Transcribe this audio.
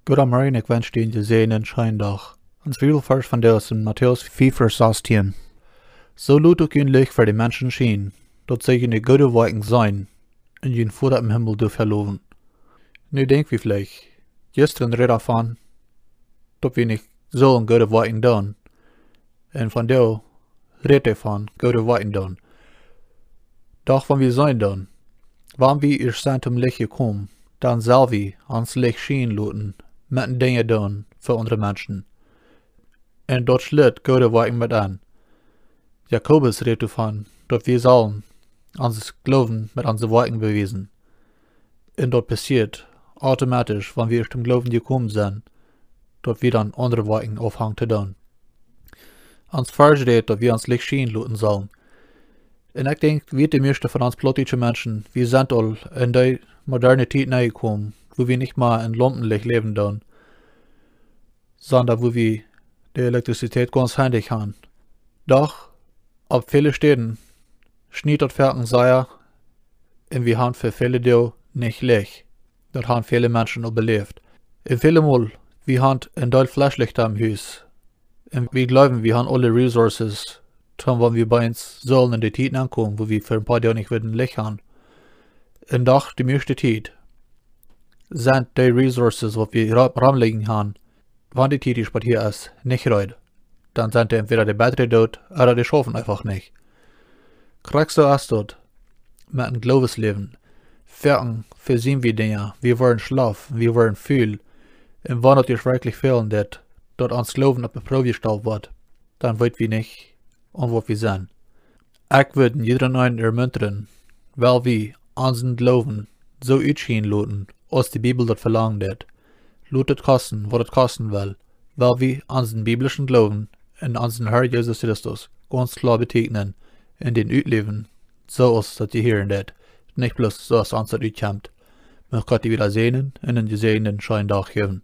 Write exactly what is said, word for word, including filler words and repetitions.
Gooden Morjen, ekj wensch die eenen jesäajenden scheenen Dach. Ons Bibelvarsch vondoag es en Matäus fief, Varsch sastieen. Soo lot uk jun Licht fa de Menschen schienen, daut see june goode Woakjen seenen un jun Voda em Himmel doafäa lowen. Nu denkj wie veleicht, jistren räd wie von, daut wie nich sellen goode Woakjen doonen. Un vondoag rät hee von goode Woakjen doonen. Doch wan wie seenen doonen, wan wie ieescht sent toom Licht jekomen, dan sell wie ons Licht schienen loten met Dinja doonen fa aundre Menschen. Un daut schlitt goode Woakjen met aun. Jakobus rät doavon, daut wie sellen onsen Gloowen met onse Woakjen bewiesen. Un daut passieet automatisch, wan wie ieescht toom Gloowen jekomen sent, daut wie dan aundre Woakjen aunfangen to doonen. Ons Varsch rät, daut wie ons Licht schienen loten sellen. Un ekj denkj, wie de mieeschte von ons plautdietsche Menschen, wie sent aul en de moderne Tiet nenjekomen, wua wie nich mea en Laumpenlicht läwen doonen, sonda wua wie de Elektrizität gaunz hendich han. Doch, opp väle Städen schniet daut foaken sea, un wie han fa väle Doag nich Licht. Daut han väle Menschen uk beläft. Un väle Mol, wie han een Deel Flashlichta em Hus. Un wie jleewen, wie han aule resources, toom wan wie bie ons sellen en de Tiet aunkomen, wua wie fa een poa Doag nich wudden Licht han. Un doch, de mieeschte Tiet sent de resources, waut wie ro-, romlijen han, wan de Tiet jeschwat hia es, nich reed. Dan sent dee entwäda de Batterie doot, ooda dee schaufen eefach nich. Krakjt soo es daut met een Gloowensläwen. Foaken vesiemen wie Dinja, wie woaren schlaf, wie woaren ful. Un wan daut ons werkjlich fälen deit, daut ons Gloowen opp de Proow jestalt woat, dan weet wie nich, aun waut wie sent. Ekj wudd jiedren eenen ermuntren, well wie onsen Gloowen soo utschienen loten, aus de Bibel daut velangen deit. Lot et kosten, waut et kosten well. Well wie onsen biblischen Gloowen aun onsen Herr Jesus Christus gaunz kloa betieekjnen un dän utläwen, soo aus daut jehieren deit, nich bloos soo aus ons daut utkjemt. Mucht Gott die wada säajnen un eenen jesäajenden scheenen Dach jäwen.